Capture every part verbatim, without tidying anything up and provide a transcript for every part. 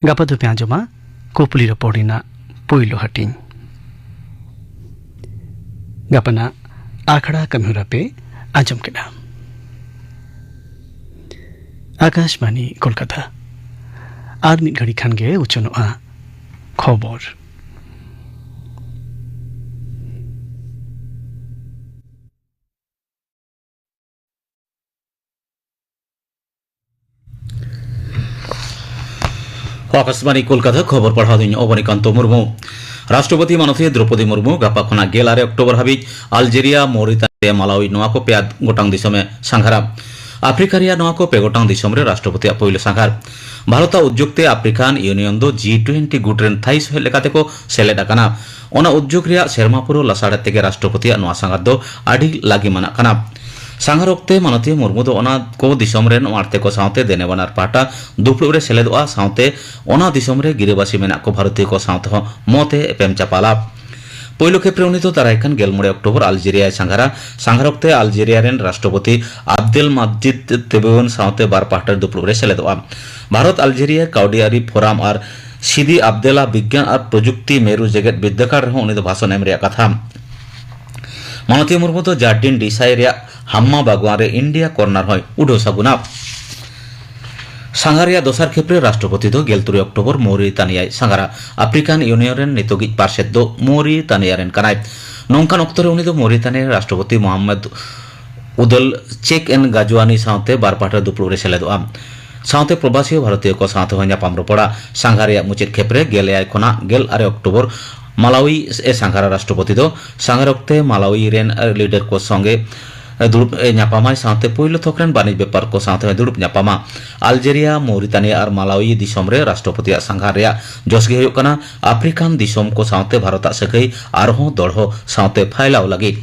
ᱜᱟᱯᱟ ᱫᱚᱯᱮ ᱟᱸᱡᱚᱢᱟ ᱠᱩᱯᱞᱤ ᱨᱚᱯᱚᱲ ᱨᱮᱱᱟᱜ ᱯᱩᱭᱞᱩ ᱦᱟᱹᱴᱤᱧ᱾ ᱜᱟᱯᱟᱱᱟᱜ ᱟᱠᱷᱲᱟ ᱠᱟᱹᱢᱤᱦᱚᱨᱟ ᱯᱮ ᱟᱸᱡᱚᱢ ᱠᱮᱫᱟ᱾ ᱟᱠᱟᱥᱵᱟᱬᱤ ᱠᱳᱞᱠᱟᱛᱟ᱾ ᱟᱨ ᱢᱤᱫ ᱜᱷᱟᱹᱲᱤ ᱠᱷᱟᱱ ᱜᱮ ᱩᱪᱷᱟᱹᱱᱚᱜᱼᱟ ᱠᱷᱚᱵᱚᱨ᱾ ᱟᱠᱟᱥᱵᱟᱬᱤ ᱠᱳᱞᱠᱟᱛᱟ, ᱠᱷᱚᱵᱚᱨ ᱯᱟᱲᱦᱟᱣ ᱫᱩᱧ ᱚᱵᱚᱱᱤᱠᱟᱱᱛᱚ ᱢᱩᱨᱢᱩ᱾ ᱨᱟᱥᱴᱨᱚᱯᱚᱛᱤ ᱢᱟᱱᱚᱛᱤᱭᱟᱹ ᱫᱨᱚᱯᱚᱫᱤ ᱢᱩᱨᱢᱩ ᱜᱟᱯᱟ ᱠᱷᱚᱱᱟᱜ ᱜᱮᱞ ᱟᱨᱮ ᱚᱠᱴᱳᱵᱚᱨ ᱦᱟᱹᱵᱤᱡ ᱟᱞᱡᱮᱨᱤᱭᱟ, ᱢᱚᱨᱤᱛᱟᱱᱤᱭᱟ, ᱢᱟᱞᱟᱣᱤ ᱱᱚᱣᱟ ᱠᱚ ᱯᱮᱭᱟ ᱜᱚᱴᱟᱝ ᱫᱤᱥᱚᱢᱮ ᱥᱟᱸᱜᱷᱟᱨᱟ᱾ ᱟᱯᱷᱨᱤᱠᱟ ᱨᱮᱭᱟᱜ ᱱᱚᱣᱟ ᱠᱚ ᱯᱮ ᱜᱚᱴᱟᱝ ᱫᱤᱥᱚᱢ ᱨᱮ ᱨᱟᱥᱴᱨᱚᱯᱚᱛᱤᱭᱟᱜ ᱯᱳᱭᱞᱳ ᱥᱟᱸᱜᱷᱟᱨ᱾ ᱵᱷᱟᱨᱚᱛᱟᱜ ᱩᱫᱽᱡᱳᱜᱽ ᱛᱮ ᱟᱯᱷᱨᱤᱠᱟᱱ ᱤᱭᱩᱱᱤᱭᱚᱱ ᱫᱚ ᱡᱤ ᱴᱩᱭᱮᱱᱴᱤ ᱜᱩᱴ ᱨᱮᱱ ᱛᱷᱟᱭᱤ ᱥᱚᱦᱮᱫ ᱞᱮᱠᱟᱛᱮ ᱠᱚ ᱥᱮᱞᱮᱫ ᱟᱠᱟᱱᱟ᱾ ᱚᱱᱟ ᱩᱫᱽᱡᱳᱜᱽ ᱨᱮᱭᱟᱜ ᱥᱮᱨᱢᱟ ᱯᱩᱨᱟᱹᱣ ᱞᱟᱥᱟᱲᱦᱮᱫ ᱛᱮᱜᱮ ᱨᱟᱥᱴᱨᱚᱯᱚᱛᱤᱭᱟᱜ ᱱᱚᱣᱟ ᱥᱟᱸᱜᱷᱟᱨ ᱫᱚ ᱟᱹᱰᱤ ᱞᱟᱹᱜᱤᱢᱟᱱᱟᱜ ᱠᱟᱱᱟ᱾ ᱥᱟᱸᱜᱷᱟᱨ ᱚᱠᱛᱮ ᱢᱟᱱᱚᱛᱤᱭᱟᱹ ᱢᱩᱨᱢᱩ ᱫᱚ ᱚᱱᱟ ᱠᱚ ᱫᱤᱥᱚᱢ ᱨᱮᱱ ᱢᱟᱬᱛᱮ ᱠᱚ ᱥᱟᱶᱛᱮ ᱫᱮᱱᱮ ᱵᱟᱱᱟᱨ ᱯᱟᱦᱴᱟ ᱫᱩᱯᱲᱩᱵ ᱨᱮ ᱥᱮᱞᱮᱫᱚᱜᱼᱟ, ᱥᱟᱶᱛᱮ ᱚᱱᱟ ᱫᱤᱥᱚᱢ ᱨᱮ ᱜᱤᱨᱟᱹᱵᱟᱹᱥᱤ ᱢᱮᱱᱟᱜ ᱠᱚ ᱵᱷᱟᱨᱚᱛᱤᱭᱚ ᱠᱚ ᱥᱟᱶᱛᱮ ᱦᱚᱸ ᱢᱚᱛ ᱮ ᱮᱯᱮᱢ ᱪᱟᱯᱟᱞᱟ᱾ ᱯᱳᱭᱞᱳ ᱠᱷᱮᱯ ᱨᱮ ᱩᱱᱤ ᱫᱚ ᱫᱟᱨᱟᱭ ᱠᱟᱱ ᱜᱮᱞ ᱢᱚᱬᱮ ᱚᱠᱴᱳᱵᱚᱨ ᱟᱞᱡᱮᱨᱤᱭᱟᱭ ᱥᱟᱸᱜᱷᱟᱨᱟ᱾ ᱥᱟᱸᱜᱷᱟᱨ ᱚᱠᱛᱮ ᱟᱞᱡᱮᱨᱤᱭᱟ ᱨᱮᱱ ᱨᱟᱥᱴᱨᱚᱯᱚᱛᱤ ᱟᱵᱫᱮᱞ ᱢᱟᱡᱤᱫ ᱛᱮᱵᱩᱱ ᱥᱟᱶᱛᱮ ᱵᱟᱨ ᱯᱟᱦᱴᱟ ᱫᱩᱯᱲᱩᱵ ᱨᱮ ᱥᱮᱞᱮᱫᱚᱜᱼᱟ᱾ ᱵᱷᱟᱨᱚᱛ ᱟᱞᱡᱮᱨᱤᱭᱟ ᱠᱟᱹᱣᱰᱤᱭᱟᱹᱨᱤ ᱯᱷᱳᱨᱟᱢ ᱟᱨ ᱥᱤᱫᱤ ᱟᱵᱫᱮᱞᱟ ᱵᱤᱜᱽᱜᱟᱱ ᱟᱨ ᱯᱨᱚᱡᱩᱠᱛᱤ ᱢᱮᱨᱩ ᱡᱮᱜᱮᱛ ᱵᱤᱨᱫᱟᱹᱜᱟᱲ ᱨᱮᱦᱚᱸ ᱩᱱᱤ ᱫᱚ ᱵᱷᱟᱥᱚᱱ ᱮᱢ ᱨᱮᱭᱟᱜ ᱠᱟᱛᱷᱟ᱾ ᱢᱟᱱᱚᱛᱤᱭᱟᱹ ᱢᱩᱨᱢᱩ ᱫᱚ ᱡᱟᱨᱰᱤᱱ ᱰᱤᱥᱟᱭ ᱨᱮᱭᱟᱜ ᱦᱟᱢᱢᱟ ᱵᱟᱜᱽᱣᱟᱱ ᱨᱮ ᱤᱱᱰᱤᱭᱟ ᱠᱚᱨᱱᱟᱨ ᱦᱚᱸᱭ ᱩᱰᱟᱹᱣ ᱥᱟᱹᱜᱩᱱᱟ᱾ ᱥᱟᱸᱜᱷᱟᱨ ᱨᱮᱭᱟᱜ ᱫᱚᱥᱟᱨ ᱠᱷᱮᱯ ᱨᱮ ᱨᱟᱥᱴᱨᱚᱯᱚᱛᱤ ᱫᱚ ᱜᱮᱞ ᱛᱩᱨᱩᱭ ᱚᱠᱴᱳᱵᱚᱨ ᱢᱚᱨᱤᱛᱟᱱᱤᱭᱟᱭ ᱥᱟᱸᱜᱷᱟᱨᱟ᱾ ᱟᱯᱷᱨᱤᱠᱟᱱ ᱤᱭᱩᱱᱤᱭᱚᱱ ᱨᱮᱱ ᱱᱤᱛᱚᱜᱤᱡ ᱯᱟᱨᱥᱮᱛ ᱫᱚ ᱢᱚᱨᱤᱛᱟᱱᱤᱭᱟ ᱨᱮᱱ ᱠᱟᱱᱟᱭ᱾ ᱱᱚᱝᱠᱟᱱ ᱚᱠᱛᱚ ᱨᱮ ᱩᱱᱤ ᱫᱚ ᱢᱚᱨᱤᱛᱟᱱᱤᱭᱟ ᱨᱮᱱ ᱨᱟᱥᱴᱨᱚᱯᱚᱛᱤ ᱢᱚᱦᱟᱢᱢᱚᱫ ᱩᱫᱟᱞ ᱪᱮᱠ ᱮᱱ ᱜᱟᱡᱣᱟᱱᱤ ᱥᱟᱶᱛᱮ ᱵᱟᱨ ᱯᱟᱦᱴᱟ ᱫᱩᱯᱲᱩᱵ ᱨᱮ ᱥᱮᱞᱮᱫᱚᱜᱼᱟ᱾ ᱥᱟᱶᱛᱮ ᱯᱨᱚᱵᱟᱥᱤᱭᱚ ᱵᱷᱟᱨᱚᱛᱤᱭᱚ ᱠᱚ ᱥᱟᱶᱛᱮ ᱦᱚᱸ ᱧᱟᱯᱟᱢ ᱨᱚᱯᱚᱲᱟ᱾ ᱥᱟᱸᱜᱷᱟᱨ ᱨᱮᱭᱟᱜ ᱢᱩᱪᱟᱹᱫ ᱠᱷᱮᱯ ᱨᱮ ᱜᱮᱞ ᱮᱭᱟᱭ ᱠᱷᱚᱱᱟᱜ ᱜᱮᱞ ᱟᱨᱮ ᱚᱠᱴᱳᱵᱚᱨ ᱢᱟᱞᱟᱣᱤ ᱮ ᱥᱟᱸᱜᱷᱟᱨᱟ᱾ ᱨᱟᱥᱴᱨᱚᱯᱚᱛᱤ ᱫᱚ ᱥᱟᱸᱜᱷᱟᱨ ᱚᱠᱛᱮ ᱢᱟᱞᱟᱣᱤ ᱨᱮᱱ ᱞᱤᱰᱟᱨ ᱠᱚ ᱥᱚᱸᱜᱮ ᱫᱩᱲᱩᱵ ᱮ ᱧᱟᱯᱟᱢᱟᱭ, ᱥᱟᱶᱛᱮ ᱯᱳᱭᱞᱳ ᱛᱷᱚᱠ ᱨᱮᱱ ᱵᱟᱹᱱᱤᱡ ᱵᱮᱯᱟᱨ ᱠᱚ ᱥᱟᱶᱛᱮ ᱦᱚᱸᱭ ᱫᱩᱲᱩᱵ ᱧᱟᱯᱟᱢᱟ᱾ ᱟᱞᱡᱮᱨᱤᱭᱟ, ᱢᱚᱨᱤᱛᱟᱱᱤᱭᱟ ᱟᱨ ᱢᱟᱞᱟᱣᱤ ᱫᱤᱥᱚᱢ ᱨᱮ ᱨᱟᱥᱴᱨᱚᱯᱚᱛᱤᱭᱟᱜ ᱥᱟᱸᱜᱷᱟᱨ ᱨᱮᱭᱟᱜ ᱡᱚᱥ ᱜᱮ ᱦᱩᱭᱩᱜ ᱠᱟᱱᱟ ᱟᱯᱷᱨᱤᱠᱟᱱ ᱫᱤᱥᱚᱢ ᱠᱚ ᱥᱟᱶᱛᱮ ᱵᱷᱟᱨᱚᱛᱟᱜ ᱥᱟᱹᱜᱟᱹᱭ ᱟᱨᱦᱚᱸ ᱫᱚᱲᱦᱚ ᱥᱟᱶᱛᱮ ᱯᱷᱟᱭᱞᱟᱣ ᱞᱟᱹᱜᱤᱫ᱾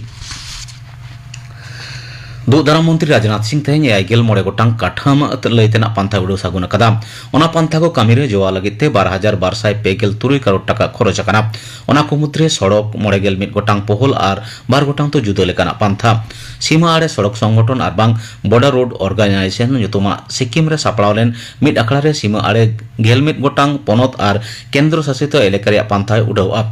ᱫᱩᱜ ᱫᱟᱨᱟᱢ ᱢᱚᱱᱛᱨᱤ ᱨᱟᱡᱽᱱᱟᱛᱷ ᱥᱤᱝ ᱛᱮᱦᱮᱧ ᱮᱭᱟᱭ ᱜᱮᱞ ᱢᱚᱬᱮ ᱜᱚᱴᱟᱝ ᱠᱟᱴᱷᱟᱢ ᱞᱟᱹᱭ ᱛᱮᱱᱟᱜ ᱯᱟᱱᱛᱷᱟ ᱩᱰᱟᱹᱣ ᱥᱟᱹᱜᱩᱱ ᱟᱠᱟᱫᱟ᱾ ᱚᱱᱟ ᱯᱟᱱᱛᱷᱟ ᱠᱚ ᱠᱟᱹᱢᱤ ᱨᱮ ᱡᱚᱣᱟᱣ ᱞᱟᱹᱜᱤᱫ ᱛᱮ ᱵᱟᱨ ᱦᱟᱡᱟᱨ ᱵᱟᱨ ᱥᱟᱭ ᱯᱮ ᱜᱮᱞ ᱛᱩᱨᱩᱭ ᱠᱟᱨᱳᱲ ᱴᱟᱠᱟ ᱠᱷᱚᱨᱚᱪ ᱟᱠᱟᱱᱟ᱾ ᱚᱱᱟ ᱠᱚ ᱢᱩᱫᱽᱨᱮ ᱥᱚᱲᱚᱠ ᱢᱚᱬᱮ ᱜᱮᱞ ᱢᱤᱫ ᱜᱚᱴᱟᱝ ᱯᱚᱦᱚᱞ ᱟᱨ ᱵᱟᱨ ᱜᱚᱴᱟᱝ ᱫᱚ ᱡᱩᱫᱟᱹ ᱞᱮᱠᱟᱱᱟᱜ ᱯᱟᱱᱛᱷᱟ᱾ ᱥᱤᱢᱟᱹ ᱟᱲᱮ ᱥᱚᱲᱚᱠ ᱥᱚᱝᱜᱚᱴᱷᱚᱱ ᱟᱨ ᱵᱟᱝ ᱵᱚᱨᱰᱟᱨ ᱨᱳᱰ ᱚᱨᱜᱟᱱᱟᱭᱡᱮᱥᱚᱱ ᱧᱩᱛᱩᱢᱟᱜ ᱥᱤᱠᱤᱢ ᱨᱮ ᱥᱟᱯᱲᱟᱣ ᱞᱮᱱ ᱢᱤᱫ ᱟᱠᱷᱲᱟ ᱨᱮ ᱥᱤᱢᱟᱹ ᱟᱲᱮ ᱜᱮᱞ ᱢᱤᱫ ᱜᱚᱴᱟᱝ ᱯᱚᱱᱚᱛ ᱟᱨ ᱠᱮᱱᱫᱨᱚ ᱥᱟᱥᱤᱛ ᱮᱞᱟᱠᱟ ᱨᱮᱭᱟᱜ ᱯᱟᱱᱛᱷᱟᱭ ᱩᱰᱟᱹᱣᱟ᱾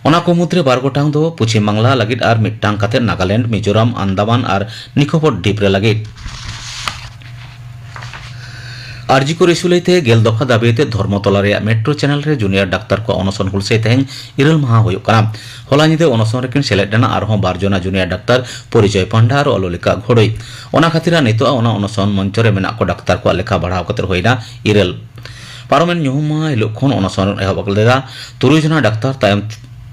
ᱚᱱᱟ ᱠᱚ ᱢᱩᱫᱽᱨᱮ ᱵᱟᱨ ᱜᱚᱴᱟᱝ ᱫᱚ ᱯᱚᱪᱷᱤᱢ ᱵᱟᱝᱞᱟ ᱞᱟᱹᱜᱤᱫ ᱟᱨ ᱢᱤᱫᱴᱟᱝ ᱠᱟᱛᱮ ᱱᱟᱜᱟᱞᱮᱱᱰ, ᱢᱤᱡᱳᱨᱟᱢ, ᱟᱱᱫᱟᱢᱟᱱ ᱟᱨ ᱱᱤᱠᱳᱵᱚᱨ ᱰᱷᱤᱯ ᱨᱮ ᱞᱟᱹᱜᱤᱫ᱾ ᱟᱨᱡᱤᱠᱚᱨ ᱤᱥᱩ ᱞᱟᱹᱭᱛᱮ ᱜᱮᱞ ᱫᱚᱯᱷᱟ ᱫᱟᱹᱵᱤ ᱟᱛᱮ ᱫᱷᱚᱨᱢᱚᱛᱚᱞᱟ ᱨᱮᱭᱟᱜ ᱢᱮᱴᱨᱳ ᱪᱮᱱᱮᱞ ᱨᱮ ᱡᱩᱱᱤᱭᱟᱨ ᱰᱟᱠᱛᱟᱨ ᱠᱚᱣᱟᱜ ᱚᱱᱚᱥᱚᱱ ᱦᱩᱞᱥᱟᱹᱭ ᱛᱮᱦᱮᱧ ᱤᱨᱟᱹᱞ ᱢᱟᱦᱟ ᱦᱩᱭᱩᱜ ᱠᱟᱱᱟ᱾ ᱦᱚᱞᱟ ᱧᱤᱫᱟᱹ ᱚᱱᱚᱥᱚᱱ ᱨᱮᱠᱤᱱ ᱥᱮᱞᱮᱫ ᱞᱮᱱᱟ ᱟᱨᱦᱚᱸ ᱵᱟᱨ ᱡᱚᱱᱟ ᱡᱩᱱᱤᱭᱟᱨ ᱰᱟᱠᱛᱟᱨ ᱯᱚᱨᱤᱪᱚᱭ ᱯᱟᱱᱰᱟ ᱟᱨ ᱚᱞᱚᱞᱤᱠᱟ ᱜᱷᱳᱲᱳᱭ᱾ ᱚᱱᱟ ᱠᱷᱟᱹᱛᱤᱨ ᱱᱤᱛᱚᱜ ᱚᱱᱟ ᱚᱱᱚᱥᱚᱱ ᱢᱚᱧᱪᱚ ᱨᱮ ᱢᱮᱱᱟᱜ ᱠᱚ ᱰᱟᱠᱛᱟᱨ ᱠᱚᱣᱟᱜ ᱞᱮᱠᱷᱟ ᱵᱟᱲᱦᱟᱣ ᱠᱟᱛᱮ ᱦᱩᱭᱱᱟ ᱤᱨᱟᱹᱞ᱾ ᱯᱟᱨᱚᱢᱮᱱ ᱧᱩᱦᱩᱢ ᱢᱟᱦᱟ ᱦᱤᱞᱳᱜ ᱠᱷᱚᱱ ᱚᱱᱚᱥᱚᱱ ᱮᱦᱚᱵ ᱞᱮᱫᱟ ᱛᱩᱨᱩᱭ ᱡᱚᱱᱟ ᱰᱟᱠᱛᱟᱨ ᱛᱟᱭᱚᱢ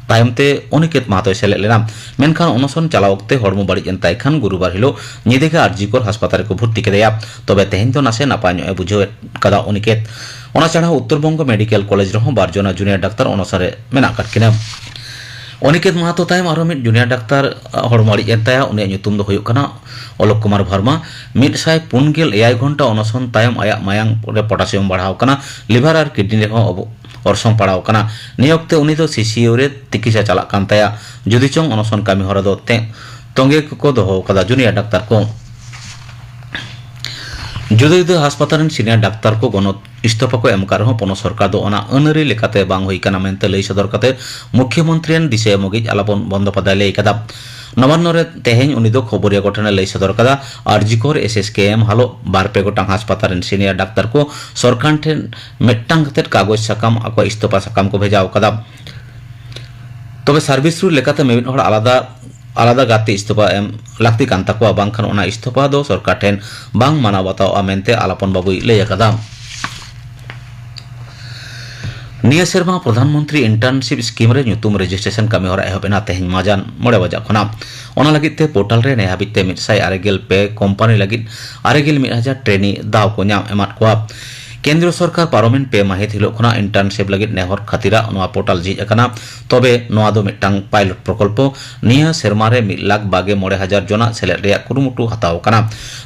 ᱛᱟᱭᱚᱢ ᱛᱮ ᱚᱱᱤᱠᱮᱛ ᱢᱟᱦᱟᱛᱚᱭ ᱥᱮᱞᱮᱫ ᱞᱮᱱᱟ᱾ ᱢᱮᱱᱠᱷᱟᱱ ᱚᱱᱚᱥᱚᱱ ᱪᱟᱞᱟᱣ ᱚᱠᱛᱮ ᱦᱚᱲᱢᱚ ᱵᱟᱹᱲᱤᱡ ᱮᱱ ᱛᱟᱭ ᱠᱷᱟᱱ ᱜᱩᱨᱩᱵᱟᱨ ᱦᱤᱞᱳᱜ ᱧᱤᱫᱟᱹ ᱜᱮ ᱟᱨᱡᱤᱠᱚᱨ ᱦᱟᱥᱯᱟᱛᱟᱞ ᱨᱮᱠᱚ ᱵᱷᱚᱨᱛᱤ ᱠᱮᱫᱮᱭᱟ᱾ ᱛᱚᱵᱮ ᱛᱮᱦᱮᱧ ᱫᱚ ᱱᱟᱥᱮ ᱱᱟᱯᱟᱭ ᱧᱚᱜ ᱮ ᱵᱩᱡᱷᱟᱹᱣ ᱮᱫ ᱠᱟᱫᱟ ᱚᱱᱤᱠᱮᱛ᱾ ᱚᱱᱟ ᱪᱷᱟᱲᱟ ᱩᱛᱛᱚᱨ ᱵᱚᱝᱜᱚ ᱢᱮᱰᱤᱠᱮᱞ ᱠᱚᱞᱮᱡᱽ ᱨᱮᱦᱚᱸ ᱵᱟᱨ ᱡᱚᱱᱟ ᱡᱩᱱᱤᱭᱟᱨ ᱰᱟᱠᱛᱟᱨ ᱚᱱᱚᱥᱚᱱ ᱨᱮ ᱢᱮᱱᱟᱜ ᱟᱠᱟᱫ ᱠᱤᱱᱟ᱾ ᱚᱱᱤᱠᱮᱛ ᱢᱟᱦᱟᱛᱚ ᱛᱟᱭᱚᱢ ᱟᱨᱦᱚᱸ ᱢᱤᱫ ᱡᱩᱱᱤᱭᱟᱨ ᱰᱟᱠᱛᱟᱨ ᱦᱚᱲᱢᱚ ᱵᱟᱹᱲᱤᱡ ᱮᱱ ᱛᱟᱭᱟ᱾ ᱩᱱᱤᱭᱟᱜ ᱧᱩᱛᱩᱢ ᱫᱚ ᱦᱩᱭᱩᱜ ᱠᱟᱱᱟ ᱚᱞᱳᱠ ᱠᱩᱢᱟᱨ ᱵᱷᱟᱨᱢᱟ᱾ ᱢᱤᱫ ᱥᱟᱭ ᱯᱩᱱ ᱜᱮᱞ ᱮᱭᱟᱭ ᱜᱷᱚᱱᱴᱟ ᱚᱱᱚᱥᱚᱱ ᱛᱟᱭᱚᱢ ᱟᱭᱟᱜ ᱢᱟᱭᱟᱝ ᱨᱮ ᱯᱚᱴᱟᱥᱤᱭᱟᱢ ᱵᱟᱲᱦᱟᱣ ᱟᱠᱟᱱᱟ, ᱞᱤᱵᱷᱟᱨ ᱟᱨ ᱠᱤᱰᱱᱤ ᱨᱮᱦᱚᱸ ᱚᱵᱚ-, ᱚᱨᱥᱚᱝ ᱯᱟᱲᱟᱣ ᱟᱠᱟᱱᱟ᱾ ᱱᱤᱭᱟᱹ ᱚᱠᱛᱮ ᱩᱱᱤ ᱫᱚ ᱥᱤᱥᱤᱭᱩ ᱨᱮ ᱛᱤᱠᱤᱪᱷᱟ ᱪᱟᱞᱟᱜ ᱠᱟᱱ ᱛᱟᱭᱟ᱾ ᱡᱩᱫᱤ ᱪᱚᱝ ᱚᱱᱚᱥᱚᱱ ᱠᱟᱹᱢᱤ ᱦᱚᱨᱟ ᱫᱚ ᱛᱮ-, ᱛᱚᱸᱜᱮ ᱠᱚᱠᱚ ᱫᱚᱦᱚ ᱟᱠᱟᱫᱟ ᱡᱩᱱᱤᱭᱟᱨ ᱰᱟᱠᱛᱟᱨ ᱠᱚ᱾ ᱡᱩᱫᱟᱹ ᱡᱩᱫᱟᱹ ᱦᱟᱥᱯᱟᱛᱟᱞ ᱨᱮᱱ ᱥᱤᱱᱤᱭᱟᱨ ᱰᱟᱠᱛᱟᱨ ᱠᱚ ᱜᱚᱱᱚᱛ ᱤᱥᱛᱚᱯᱷᱟ ᱠᱚ ᱮᱢ ᱟᱠᱟᱫ ᱨᱮᱦᱚᱸ ᱯᱚᱱᱚᱛ ᱥᱚᱨᱠᱟᱨ ᱫᱚ ᱚᱱᱟ ᱟᱹᱱ ᱟᱹᱨᱤ ᱞᱮᱠᱟᱛᱮ ᱵᱟᱝ ᱦᱩᱭ ᱟᱠᱟᱱᱟ ᱢᱮᱱᱛᱮ ᱞᱟᱹᱭ ᱥᱚᱫᱚᱨ ᱠᱟᱛᱮ ᱢᱩᱠᱷᱭᱚᱢᱚᱱᱛᱨᱤ ᱨᱮᱱ ᱫᱤᱥᱟᱹ ᱮᱢᱚᱜᱤᱡ ᱟᱞᱟᱯᱚᱱ ᱵᱚᱱᱫᱚᱯᱟᱫᱷᱟᱭ ᱞᱟᱹᱭ ᱟᱠᱟᱫᱟ᱾ ᱱᱚᱵᱟᱱᱱᱚ ᱨᱮ ᱛᱮᱦᱮᱧ ᱩᱱᱤ ᱫᱚ ᱠᱷᱚᱵᱚᱨᱤᱭᱟᱹ ᱠᱚ ᱴᱷᱮᱱ ᱮ ᱞᱟᱹᱭ ᱥᱚᱫᱚᱨ ᱟᱠᱟᱫᱟ, ᱟᱨᱡᱤᱠᱚᱨ, ᱮᱥ ᱮᱥ ᱠᱮ ᱮᱢ ᱦᱟᱞᱚᱜ ᱵᱟᱨ ᱯᱮ ᱜᱚᱴᱟᱝ ᱦᱟᱥᱯᱟᱛᱟᱞ ᱨᱮᱱ ᱥᱤᱱᱤᱭᱟᱨ ᱰᱟᱠᱛᱟᱨ ᱠᱚ ᱥᱚᱨᱠᱟᱨ ᱴᱷᱮᱱ ᱢᱤᱫᱴᱟᱝ ᱠᱟᱛᱮ ᱠᱟᱜᱚᱡᱽ ᱥᱟᱠᱟᱢ, ᱟᱠᱚᱣᱟᱜ ᱤᱥᱛᱚᱯᱷᱟ ᱥᱟᱠᱟᱢ ᱠᱚ ᱵᱷᱮᱡᱟ ᱟᱠᱟᱫᱟ᱾ ᱛᱚᱵᱮ service rule ᱞᱮᱠᱟᱛᱮ ᱢᱤᱢᱤᱫ ᱦᱚᱲ ᱟᱞᱟᱫᱟ ᱟᱞᱟᱫᱟ ᱜᱟᱛᱮ ᱤᱥᱛᱚᱯᱷᱟ ᱮᱢ ᱞᱟᱹᱠᱛᱤ ᱠᱟᱱ ᱛᱟᱠᱚᱣᱟ, ᱵᱟᱝᱠᱷᱟᱱ ᱚᱱᱟ ᱤᱥᱛᱚᱯᱷᱟ ᱫᱚ ᱥᱚᱨᱠᱟᱨ ᱴᱷᱮᱱ ᱵᱟᱝ ᱢᱟᱱᱟᱣ ᱵᱟᱛᱟᱣᱚᱜᱼᱟ ᱢᱮᱱᱛᱮ ᱟᱞᱟᱯᱚᱱ ᱵᱟᱵᱩᱭ ᱞᱟᱹᱭ ᱟᱠᱟᱫᱟ᱾ ᱱᱤᱭᱟᱹ ᱥᱮᱨᱢᱟ ᱯᱨᱚᱫᱷᱟᱱ ᱢᱚᱱᱛᱨᱤ internship scheme ᱨᱮ ᱧᱩᱛᱩᱢ registration ᱠᱟᱹᱢᱤ ᱦᱚᱨᱟ ᱮᱦᱚᱵ ᱮᱱᱟ ᱛᱮᱦᱮᱧ ᱢᱟᱡᱟᱱ ᱢᱚᱬᱮ ᱵᱟᱡᱟᱜ ᱠᱷᱚᱱᱟᱜ᱾ ᱚᱱᱟ ᱞᱟᱹᱜᱤᱫ ᱛᱮ portal ᱨᱮ ᱱᱮ ᱦᱟᱹᱵᱤᱡ ᱛᱮ ᱢᱤᱫ ᱥᱟᱭ ᱟᱨᱮ ᱜᱮᱞ ᱯᱮ ᱠᱳᱢᱯᱟᱱᱤ ᱞᱟᱹᱜᱤᱫ ᱟᱨᱮ ᱜᱮᱞ ᱢᱤᱫ ᱦᱟᱡᱟᱨ trainee ᱫᱟᱣ ᱠᱚ ᱧᱟᱢ ᱮᱢᱟᱫ ᱠᱚᱣᱟ᱾ ᱠᱮᱱᱫᱨᱚ ᱥᱚᱨᱠᱟᱨ ᱯᱟᱨᱚᱢᱮᱱ ᱯᱮ ᱢᱟᱹᱦᱤᱛ ᱦᱤᱞᱳᱜ ᱠᱷᱚᱱᱟᱜ internship ᱞᱟᱹᱜᱤᱫ ᱱᱮᱦᱚᱨ ᱠᱷᱟᱹᱛᱤᱨᱟᱜ ᱱᱚᱣᱟ portal ᱡᱷᱤᱡ ᱟᱠᱟᱱᱟ᱾ ᱛᱚᱵᱮ ᱱᱚᱣᱟ ᱫᱚ ᱢᱤᱫᱴᱟᱝ pilot ᱯᱨᱚᱠᱚᱞᱯᱚ᱾ ᱱᱤᱭᱟᱹ ᱥᱮᱨᱢᱟ ᱨᱮ ᱢᱤᱫ ᱞᱟᱠᱷ ᱵᱟᱜᱮ ᱢᱚᱬᱮ ᱦᱟᱡᱟᱨ ᱡᱚᱱᱟᱜ ᱥᱮᱞᱮᱫ ᱨᱮᱭᱟᱜ ᱠᱩᱨᱩᱢᱩᱴᱩ ᱦᱟᱛᱟᱣ ᱟᱠᱟᱱᱟ᱾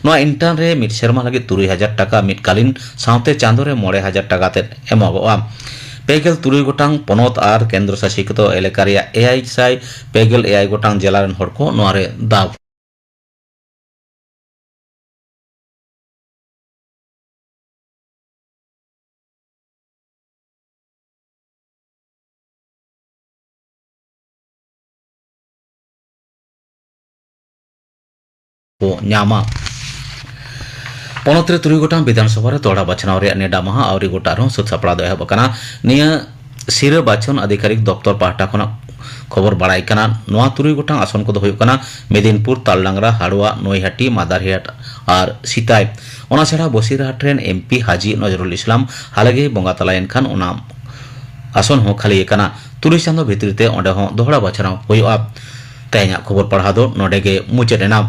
ᱱᱚᱣᱟ intern ᱨᱮ ᱢᱤᱫ ᱥᱮᱨᱢᱟ ᱞᱟᱹᱜᱤᱫ ᱛᱩᱨᱩᱭ ᱦᱟᱡᱟᱨ ᱴᱟᱠᱟ ᱢᱤᱫ ᱠᱟᱞᱤᱱ ᱥᱟᱶᱛᱮ ᱪᱟᱸᱫᱚ ᱨᱮ ᱢᱚᱬᱮ ᱦᱟᱡᱟᱨ ᱴᱟᱠᱟ ᱛᱮᱫ ᱮᱢᱚᱜᱚᱜᱼᱟ᱾ ᱯᱮ ᱜᱮᱞ ᱛᱩᱨᱩᱭ ᱜᱚᱴᱟᱝ ᱯᱚᱱᱚᱛ ᱟᱨ ᱠᱮᱱᱫᱨᱚ ᱥᱟᱥᱤᱛ ᱮᱞᱟᱠᱟ ᱨᱮᱭᱟᱜ ᱮᱭᱟᱭ ᱥᱟᱭ ᱯᱮ ᱜᱮᱞ ᱮᱭᱟᱭ ᱜᱚᱴᱟᱝ ᱡᱮᱞᱟ ᱨᱮᱱ ᱦᱚᱲ ᱠᱚ ᱱᱚᱣᱟ ᱨᱮ ᱫᱟᱣ ᱠᱚ ᱧᱟᱢᱟ᱾ ᱯᱚᱱᱚᱛ ᱨᱮ ᱛᱩᱨᱩᱭ ᱜᱚᱴᱟᱝ ᱵᱤᱫᱷᱟᱱ ᱥᱚᱵᱷᱟ ᱨᱮ ᱫᱚᱦᱲᱟ ᱵᱟᱪᱷᱱᱟᱣ ᱨᱮᱭᱟᱜ ᱱᱮᱰᱟ ᱢᱟᱦᱟ ᱟᱹᱣᱨᱤ ᱜᱚᱴᱟᱜ ᱨᱮᱦᱚᱸ ᱥᱟᱹᱛ ᱥᱟᱯᱲᱟᱣ ᱫᱚ ᱮᱦᱚᱵ ᱟᱠᱟᱱᱟ᱾ ᱱᱤᱭᱟᱹ ᱥᱤᱨᱟᱹ ᱵᱟᱪᱷᱚᱱ ᱟᱫᱷᱤᱠᱟᱨᱤᱠ ᱫᱚᱯᱛᱚᱨ ᱯᱟᱦᱴᱟ ᱠᱷᱚᱱᱟᱜ ᱠᱷᱚᱵᱚᱨ ᱵᱟᱲᱟᱭ ᱠᱟᱱᱟ᱾ ᱱᱚᱣᱟ ᱛᱩᱨᱩᱭ ᱜᱚᱴᱟᱝ ᱟᱥᱚᱱ ᱠᱚᱫᱚ ᱦᱩᱭᱩᱜ ᱠᱟᱱᱟ ᱢᱮᱫᱤᱱᱯᱩᱨ, ᱛᱟᱞᱰᱟᱝᱨᱟ, ᱦᱟᱲᱩᱣᱟ, ᱱᱚᱭᱦᱟᱴᱤ, ᱢᱟᱫᱟᱨᱦᱟᱴ ᱟᱨ ᱥᱤᱛᱟᱭ᱾ ᱚᱱᱟ ᱪᱷᱟᱲᱟ ᱵᱚᱥᱤᱨᱦᱟᱴ ᱨᱮᱱ MP ᱦᱟᱡᱤ ᱱᱚᱡᱨᱩᱞ ᱤᱥᱞᱟᱢ ᱦᱟᱞᱮᱜᱮᱭ ᱵᱚᱸᱜᱟ ᱛᱟᱞᱟᱭᱮᱱ ᱠᱷᱟᱱ ᱚᱱᱟ ᱟᱥᱚᱱ ᱦᱚᱸ ᱠᱷᱟᱹᱞᱤ ᱟᱠᱟᱱᱟ᱾ ᱛᱩᱨᱩᱭ ᱪᱟᱸᱫᱚ ᱵᱷᱤᱛᱨᱤ ᱛᱮ ᱚᱸᱰᱮ ᱦᱚᱸ ᱫᱚᱦᱲᱟ ᱵᱟᱪᱷᱱᱟᱣ ᱦᱩᱭᱩᱜᱼᱟ᱾ ᱛᱮᱦᱮᱧᱟᱜ ᱠᱷᱚᱵᱚᱨ ᱯᱟᱲᱦᱟᱣ ᱫᱚ ᱱᱚᱰᱮ ᱜᱮ ᱢᱩᱪᱟᱹᱫ ᱮᱱᱟ᱾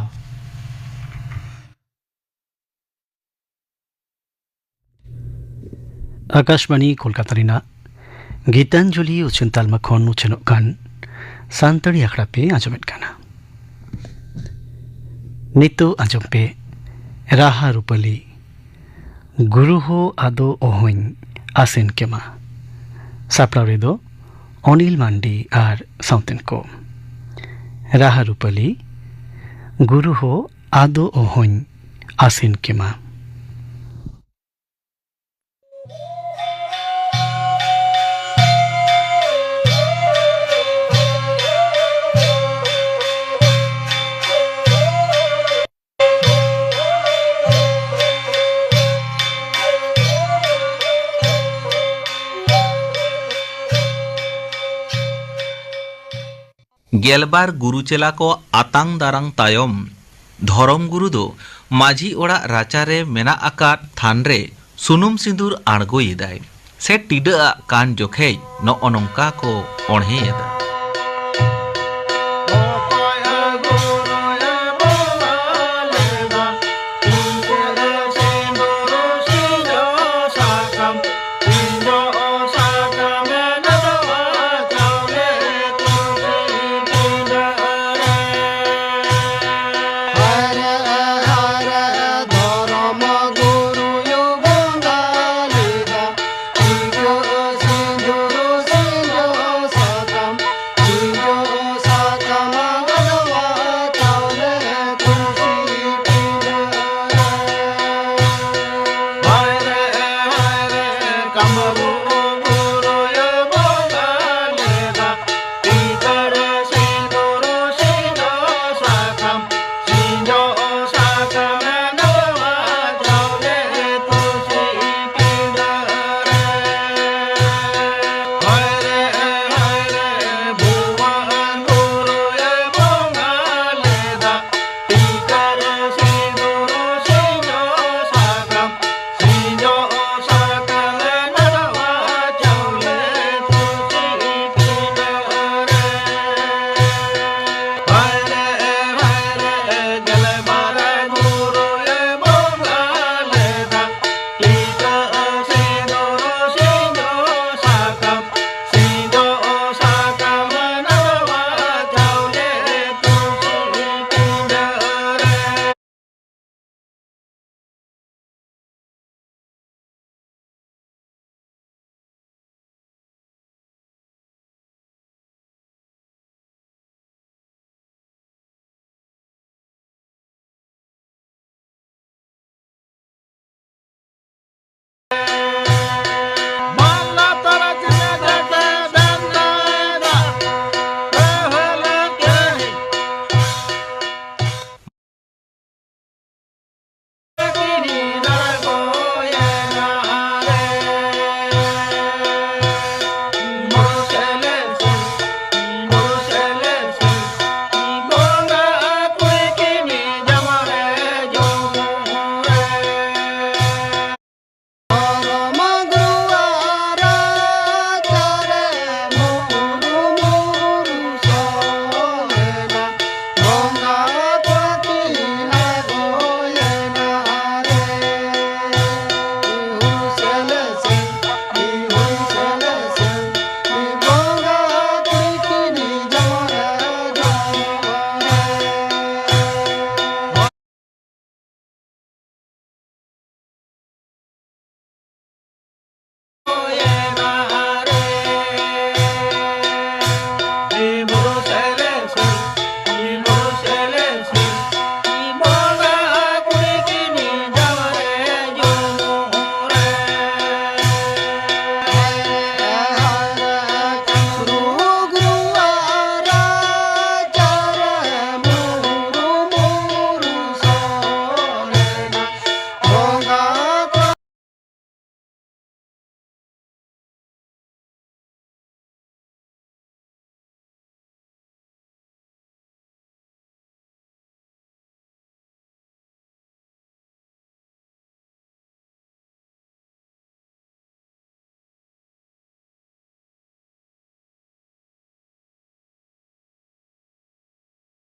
ᱟᱠᱟᱥᱵᱟᱬᱤ ᱠᱳᱞᱠᱟᱛᱟ ᱨᱮᱱᱟᱜ ᱜᱤᱛᱟᱧᱡᱚᱞᱤ ᱩᱪᱷᱟᱹᱱ ᱛᱟᱞᱢᱟ ᱠᱷᱚᱱ ᱩᱪᱷᱟᱹᱱᱚᱜ ᱠᱟᱱ ᱥᱟᱱᱛᱟᱲᱤ ᱟᱠᱷᱲᱟ ᱯᱮ ᱟᱸᱡᱚᱢᱮᱫ ᱠᱟᱱᱟ᱾ ᱱᱤᱛᱚᱜ ᱟᱸᱡᱚᱢ ᱯᱮ ᱨᱟᱦᱟ ᱨᱩᱯᱟᱹᱞᱤ, ᱜᱩᱨᱩ ᱦᱳ ᱟᱫᱚ ᱚᱦᱚᱧ ᱟᱥᱮᱱ ᱠᱮᱢᱟ᱾ ᱥᱟᱯᱲᱟᱣ ᱨᱮᱫᱚ ᱚᱱᱤᱞ ᱢᱟᱱᱰᱤ ᱟᱨ ᱥᱟᱶᱛᱮᱱ ᱠᱚ᱾ ᱨᱟᱦᱟ ᱨᱩᱯᱟᱹᱞᱤ, ᱜᱩᱨᱩ ᱦᱳ ᱟᱫᱚ ᱚᱦᱚᱧ ᱟᱥᱮᱱ ᱠᱮᱢᱟ᱾ ᱜᱮᱞᱵᱟᱨ ᱜᱩᱨᱩ ᱪᱮᱞᱟ ᱠᱚ ᱟᱛᱟᱝ ᱫᱟᱨᱟᱝ ᱛᱟᱭᱚᱢ, ᱫᱷᱚᱨᱚᱢ ᱜᱩᱨᱩ ᱫᱚ ᱢᱟᱹᱡᱷᱤ ᱚᱲᱟᱜ ᱨᱟᱪᱟ ᱨᱮ ᱢᱮᱱᱟᱜ ᱟᱠᱟᱫ ᱛᱷᱟᱱ ᱨᱮ ᱥᱩᱱᱩᱢ ᱥᱤᱸᱫᱩᱨ ᱟᱬᱜᱚᱭᱮᱫᱟᱭ ᱥᱮ ᱴᱤᱰᱟᱹᱜ ᱟᱜ ᱠᱟᱱ ᱡᱚᱠᱷᱮᱡ ᱱᱚᱜᱼᱚ ᱱᱚᱝᱠᱟ ᱠᱚ ᱚᱬᱦᱮᱭᱮᱫᱟ᱾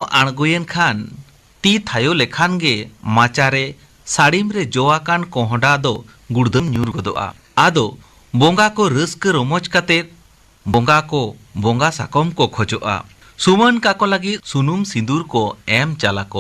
ᱟᱬᱜᱚᱭᱮᱱ ᱠᱷᱟᱱ ᱛᱤ ᱛᱷᱟᱭᱚ ᱞᱮᱠᱷᱟᱱ ᱜᱮ ᱢᱟᱪᱟᱨᱮ ᱥᱟᱹᱲᱤᱢ ᱨᱮ ᱡᱚ ᱟᱠᱟᱱ ᱠᱚᱸᱦᱰᱟ ᱫᱚ ᱜᱩᱲᱫᱟᱹᱢ ᱧᱩᱨ ᱜᱚᱫᱚᱜᱼᱟ᱾ ᱟᱫᱚ ᱵᱚᱸᱜᱟ ᱠᱚ ᱨᱟᱹᱥᱠᱟᱹ ᱨᱚᱢᱚᱡᱽ ᱠᱟᱛᱮ ᱵᱚᱸᱜᱟ ᱠᱚ ᱵᱚᱸᱜᱟ ᱥᱟᱠᱚᱢ ᱠᱚ ᱠᱷᱚᱡᱚᱜᱼᱟ᱾ ᱥᱩᱢᱟᱹᱱ ᱠᱟᱠᱚ ᱞᱟᱹᱜᱤᱫ ᱥᱩᱱᱩᱢ ᱥᱤᱸᱫᱩᱨ ᱠᱚ ᱮᱢ ᱪᱟᱞᱟᱠᱚ᱾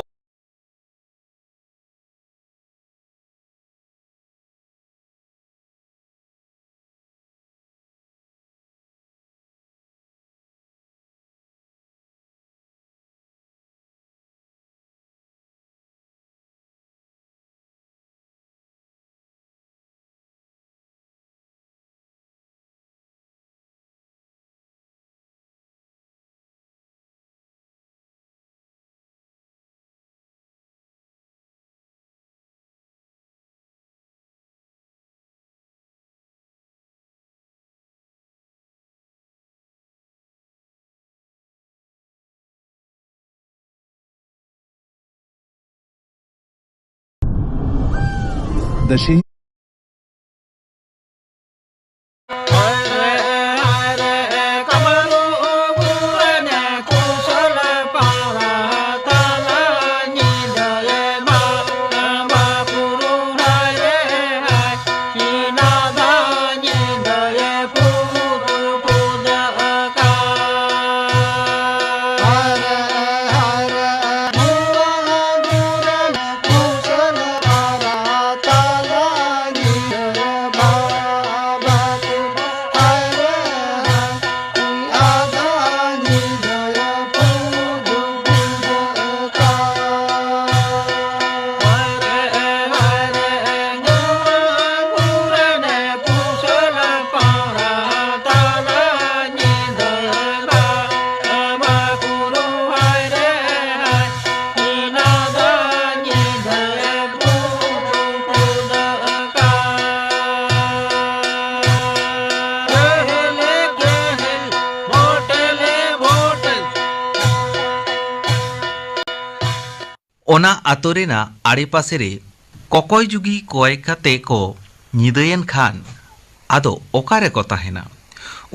ᱫᱟᱹᱥᱤ ᱚᱱᱟ ᱟᱛᱳ ᱨᱮᱱᱟᱜ ᱟᱲᱮᱯᱟᱥᱮ ᱨᱮ ᱠᱚᱠᱚᱭ ᱡᱩᱜᱤ ᱠᱚᱭ ᱠᱟᱛᱮ ᱠᱚ ᱧᱤᱫᱟᱹᱭᱮᱱ ᱠᱷᱟᱱ ᱟᱫᱚ ᱚᱠᱟ ᱨᱮᱠᱚ ᱛᱟᱦᱮᱱᱟ?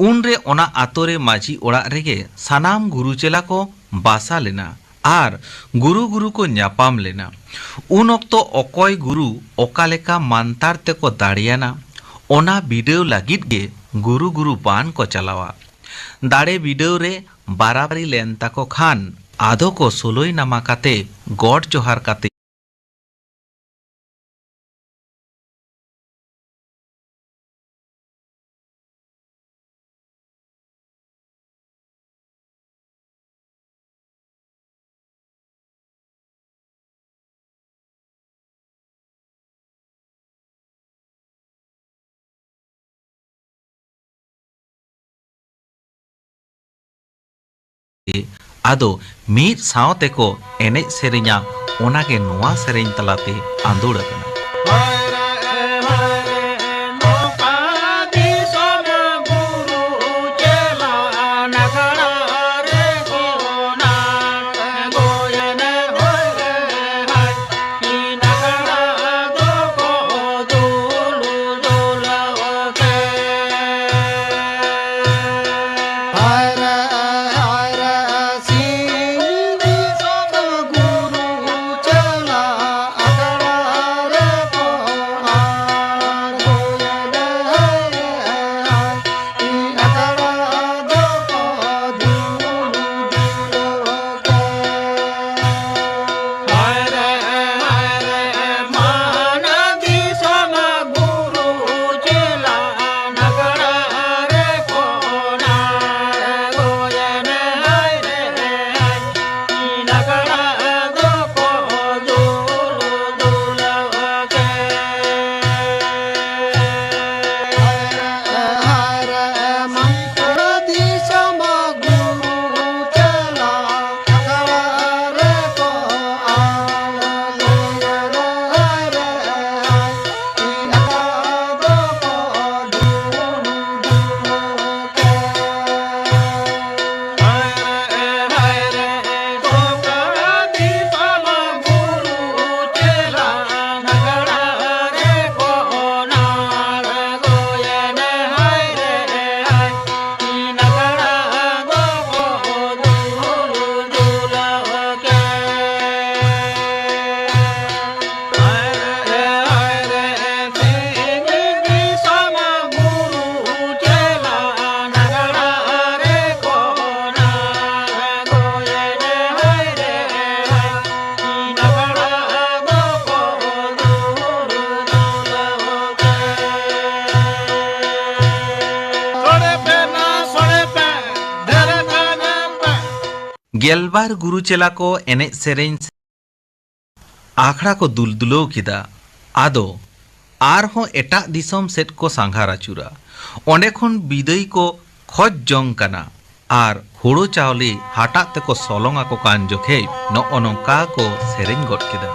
ᱩᱱᱨᱮ ᱚᱱᱟ ᱟᱛᱳ ᱨᱮ ᱢᱟᱹᱡᱷᱤ ᱚᱲᱟᱜ ᱨᱮᱜᱮ ᱥᱟᱱᱟᱢ ᱜᱩᱨᱩ ᱪᱮᱞᱟ ᱠᱚ ᱵᱟᱥᱟ ᱞᱮᱱᱟ᱾ ᱟᱨ ᱜᱩᱨᱩ ᱜᱩᱨᱩ ᱠᱚ ᱧᱟᱯᱟᱢ ᱞᱮᱱᱟ᱾ ᱩᱱ ᱚᱠᱛᱚ ᱚᱠᱚᱭ ᱜᱩᱨᱩ ᱚᱠᱟ ᱞᱮᱠᱟ ᱢᱟᱱᱛᱟᱨ ᱛᱮᱠᱚ ᱫᱟᱲᱮᱭᱟᱱᱟ, ᱚᱱᱟ ᱵᱤᱰᱟᱹᱣ ᱞᱟᱹᱜᱤᱫ ᱜᱮ ᱜᱩᱨᱩ ᱜᱩᱨᱩ ᱵᱟᱱ ᱠᱚ ᱪᱟᱞᱟᱣᱟ᱾ ᱫᱟᱲᱮ ᱵᱤᱰᱟᱹᱣ ᱨᱮ ᱵᱟᱨᱟᱵᱟᱨᱤ ᱞᱮᱱ ᱛᱟᱠᱚ ᱠᱷᱟᱱ ᱟᱫᱚ ᱠᱚ ᱥᱳᱞᱳᱭ ᱱᱟᱢᱟ ᱠᱟᱛᱮ ᱜᱚᱰ ᱡᱚᱦᱟᱨ ᱠᱟᱛᱮ ᱟᱫᱚ ᱢᱤᱫ ᱥᱟᱶ ᱛᱮᱠᱚ ᱮᱱᱮᱡ ᱥᱮᱨᱮᱧᱟ, ᱚᱱᱟᱜᱮ ᱱᱚᱣᱟ ᱥᱮᱨᱮᱧ ᱛᱟᱞᱟᱛᱮ ᱟᱸᱫᱳᱲ ᱟᱠᱟᱱᱟ᱾ ᱜᱮᱞᱵᱟᱨ ᱜᱩᱨᱩ ᱪᱮᱞᱟ ᱠᱚ ᱮᱱᱮᱡ ᱥᱮᱨᱮᱧ ᱟᱠᱷᱲᱟ ᱠᱚ ᱫᱩᱞ ᱫᱩᱞᱟᱹᱣ ᱠᱮᱫᱟ᱾ ᱟᱫᱚ ᱟᱨᱦᱚᱸ ᱮᱴᱟᱜ ᱫᱤᱥᱚᱢ ᱥᱮᱫ ᱠᱚ ᱥᱟᱸᱜᱷᱟᱨ ᱟᱹᱪᱩᱨᱟ᱾ ᱚᱸᱰᱮ ᱠᱷᱚᱱ ᱵᱤᱫᱟᱹᱭ ᱠᱚ ᱠᱷᱚᱡᱽ ᱡᱚᱝ ᱠᱟᱱᱟ ᱟᱨ ᱦᱳᱲᱳ ᱪᱟᱣᱞᱮ ᱦᱟᱴᱟᱜ ᱛᱮᱠᱚ ᱥᱚᱞᱚᱝ ᱟᱠᱚ ᱠᱟᱱ ᱡᱚᱠᱷᱮᱡ ᱱᱚᱜᱼᱚ ᱱᱚᱝᱠᱟ ᱠᱚ ᱥᱮᱨᱮᱧ ᱜᱚᱫ ᱠᱮᱫᱟ᱾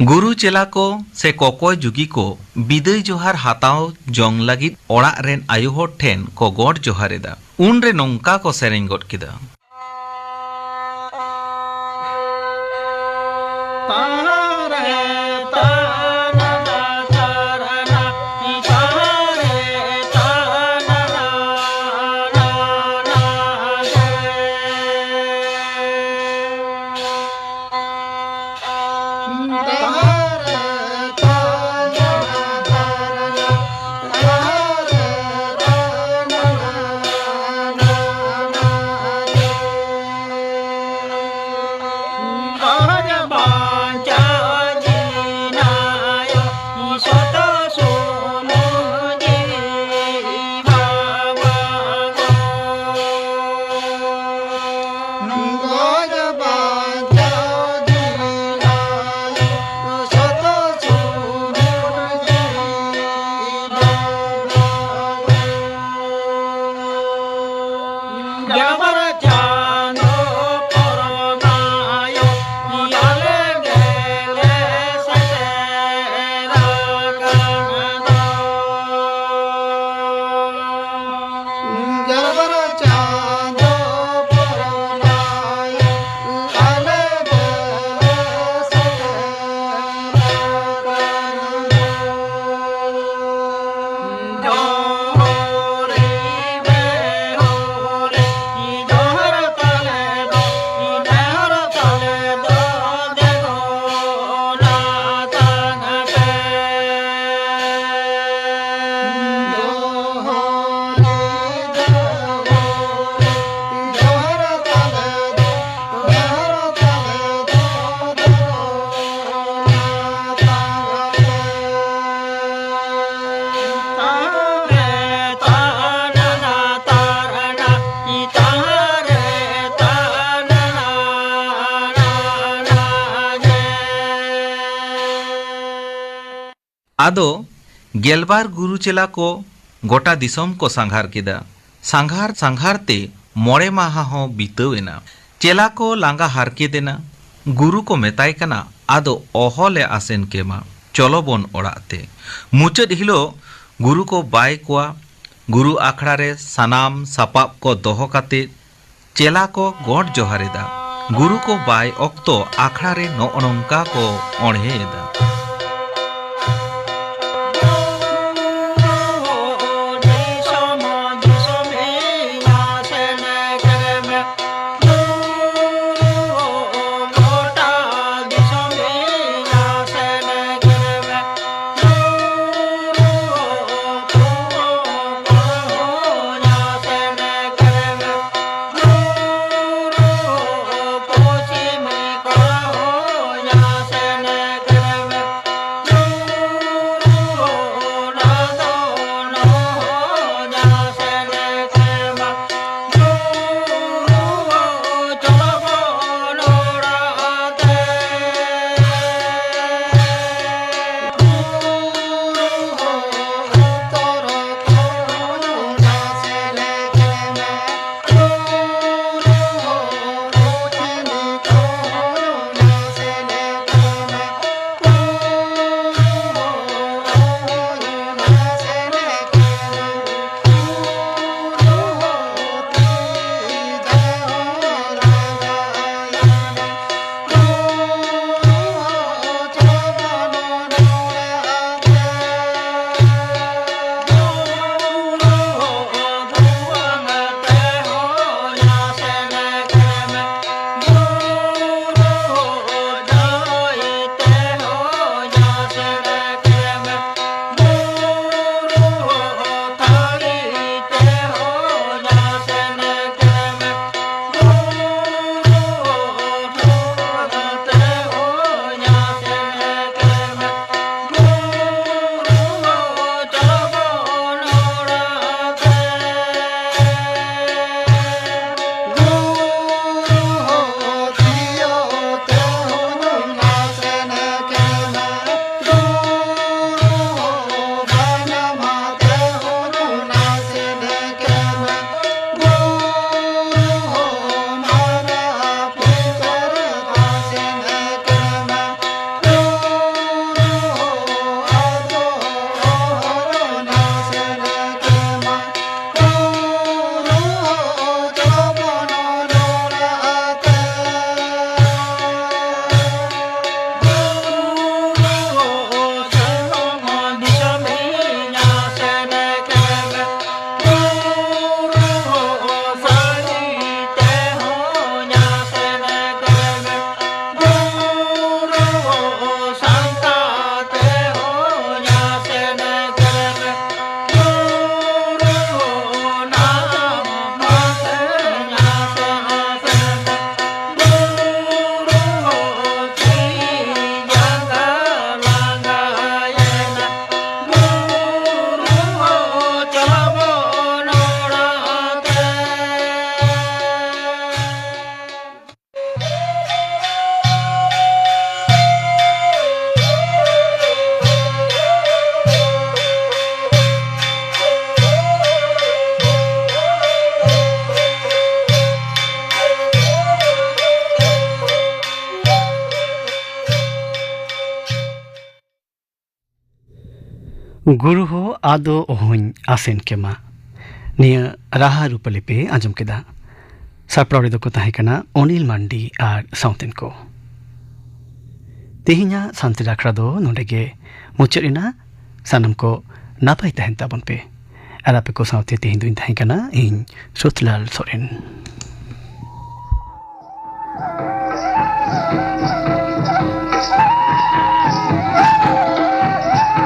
ᱜᱩᱨᱩ ᱪᱮᱞᱟ ᱠᱚ ᱥᱮ ᱠᱚᱠᱚᱭ ᱡᱩᱜᱤ ᱠᱚ ᱵᱤᱫᱟᱹᱭ ᱡᱚᱦᱟᱨ ᱦᱟᱛᱟᱣ ᱡᱚᱝ ᱞᱟᱹᱜᱤᱫ ᱚᱲᱟᱜ ᱨᱮᱱ ᱟᱭᱳ ᱦᱚᱲ ᱴᱷᱮᱱ ᱠᱚ ᱜᱚᱰ ᱡᱚᱦᱟᱨ ᱮᱫᱟ᱾ ᱩᱱᱨᱮ ᱱᱚᱝᱠᱟ ᱠᱚ ᱥᱮᱨᱮᱧ ᱜᱚᱫ ᱠᱮᱫᱟ᱾ ᱟᱫᱚ ᱜᱮᱞᱵᱟᱨ ᱜᱩᱨᱩ ᱪᱮᱞᱟ ᱠᱚ ᱜᱚᱴᱟ ᱫᱤᱥᱚᱢ ᱠᱚ ᱥᱟᱸᱜᱷᱟᱨ ᱠᱮᱫᱟ᱾ ᱥᱟᱸᱜᱷᱟᱨ ᱥᱟᱸᱜᱷᱟᱨ ᱛᱮ ᱢᱚᱬᱮ ᱢᱟᱦᱟ ᱦᱚᱸ ᱵᱤᱛᱟᱹᱣ ᱮᱱᱟ᱾ ᱪᱮᱞᱟ ᱠᱚ ᱞᱟᱸᱜᱟ ᱦᱟᱨᱠᱮᱛ ᱮᱱᱟ᱾ ᱜᱩᱨᱩ ᱠᱚ ᱢᱮᱛᱟᱭ ᱠᱟᱱᱟ, ᱟᱫᱚ ᱚᱦᱚᱞᱮ ᱟᱥᱮᱱ ᱠᱮᱢᱟ, ᱪᱚᱞᱚ ᱵᱚᱱ ᱚᱲᱟᱜ ᱛᱮ᱾ ᱢᱩᱪᱟᱹᱫ ᱦᱤᱞᱳᱜ ᱜᱩᱨᱩ ᱠᱚ ᱵᱟᱭ ᱠᱚᱣᱟ᱾ ᱜᱩᱨᱩ ᱟᱠᱷᱲᱟ ᱨᱮ ᱥᱟᱱᱟᱢ ᱥᱟᱯᱟᱵ ᱠᱚ ᱫᱚᱦᱚ ᱠᱟᱛᱮ ᱪᱮᱞᱟ ᱠᱚ ᱜᱚᱰ ᱡᱚᱦᱟᱨ ᱮᱫᱟ᱾ ᱜᱩᱨᱩ ᱠᱚ ᱵᱟᱭ ᱚᱠᱛᱚ ᱟᱠᱷᱲᱟ ᱨᱮ ᱱᱚᱜᱼᱚ ᱱᱚᱝᱠᱟ ᱠᱚ ᱚᱬᱦᱮ ᱮᱫᱟ᱾ ᱜᱩᱨᱩ ᱦᱚᱸ ᱟᱫᱚ ᱚᱦᱚᱧ ᱟᱥᱮᱱ ᱠᱮᱢᱟ᱾ ᱱᱤᱭᱟᱹ ᱨᱟᱦᱟ ᱨᱩᱯᱟᱹᱞᱤ ᱯᱮ ᱟᱸᱡᱚᱢ ᱠᱮᱫᱟ᱾ ᱥᱟᱯᱲᱟᱣ ᱨᱮᱫᱚ ᱠᱚ ᱛᱟᱦᱮᱸ ᱠᱟᱱᱟ ᱚᱱᱤᱞ ᱢᱟᱱᱰᱤ ᱟᱨ ᱥᱟᱶᱛᱮᱱ ᱠᱚ᱾ ᱛᱮᱦᱮᱧᱟᱜ ᱥᱟᱱᱛᱟᱲ ᱟᱠᱷᱲᱟ ᱫᱚ ᱱᱚᱰᱮ ᱜᱮ ᱢᱩᱪᱟᱹᱫ ᱮᱱᱟ᱾ ᱥᱟᱱᱟᱢ ᱠᱚ ᱱᱟᱯᱟᱭ ᱛᱟᱦᱮᱱ ᱛᱟᱵᱚᱱ ᱯᱮ᱾ ᱟᱨ ᱟᱯᱮ ᱠᱚ ᱥᱟᱶᱛᱮ ᱛᱮᱦᱮᱧ ᱫᱚᱧ ᱛᱟᱦᱮᱸ ᱠᱟᱱᱟ ᱤᱧ ᱥᱩᱛᱞᱟᱞ ᱥᱚᱨᱮᱱ᱾